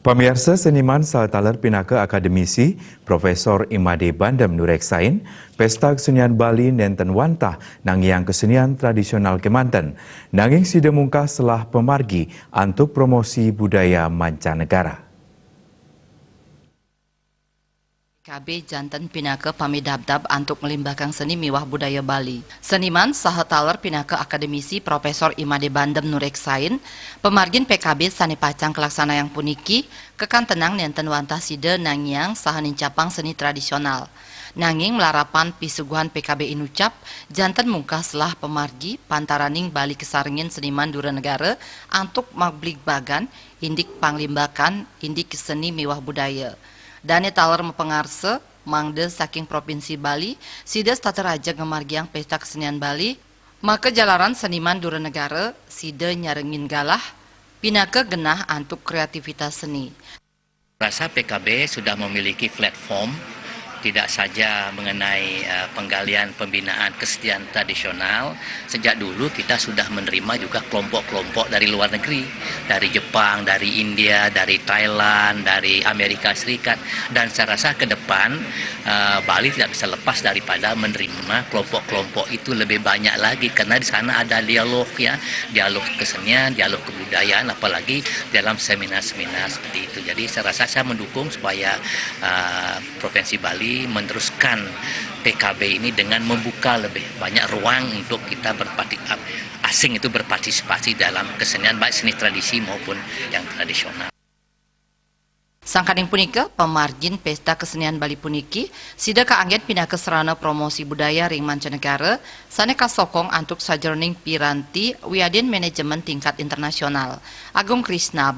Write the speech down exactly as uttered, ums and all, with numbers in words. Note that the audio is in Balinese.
Pamiarsa, seniman saha taler pinaka akademisi, Profesor Imade Bandem nureksain, Pesta Kesenian Bali nenten wantah nangiang kesenian tradisional kemanten, nanging sida mungkah selah pamargi antuk promosi budaya mancanegara. P K B janten pinaka pamidabdab antuk nglimbakang seni miwah budaya Bali. Seniman saha taler pinaka akademisi Profesor Imade Bandem nureksain, pamargin P K B sane pacang kalaksanayang puniki kakantenang nenten wantah sida nangiang saha nincapang seni tradisional. Nanging malarapan pisuguhan P K B inucap, janten mungkah selah pamargi pantaraning Bali kasarengin seniman dura negara antuk magligbagan indik panglimbakan indik seni miwah budaya. Dane taler mapangarsa, mangda saking Provinsi Bali, sida setata raja ngamargiang Pesta Kesenian Bali, maka jalaran seniman dura negara, sida nyarengin galah, pinaka genah antuk kreativitas seni. Rasa P K B sudah memiliki platform tidak saja mengenai uh, penggalian pembinaan kesenian tradisional, sejak dulu kita sudah menerima juga kelompok-kelompok dari luar negeri, dari Jepang, dari India, dari Thailand, dari Amerika Serikat, dan saya rasa ke depan uh, Bali tidak bisa lepas daripada menerima kelompok-kelompok itu lebih banyak lagi, karena di sana ada dialog, ya, dialog kesenian, dialog kebudayaan, apalagi dalam seminar-seminar seperti itu. Jadi saya rasa saya mendukung supaya uh, Provinsi Bali meneruskan P K B ini dengan membuka lebih banyak ruang untuk kita berparti asing itu berpartisipasi dalam kesenian, baik seni tradisi maupun yang tradisional. Sangkaning punika, pamargin Pesta Kesenian Bali puniki sida kaanggen pinaka sarana promosi budaya ring mancanegara sane kasokong antuk sajeroning piranti wiadin manajemen tingkat internasional. Agung Krisna,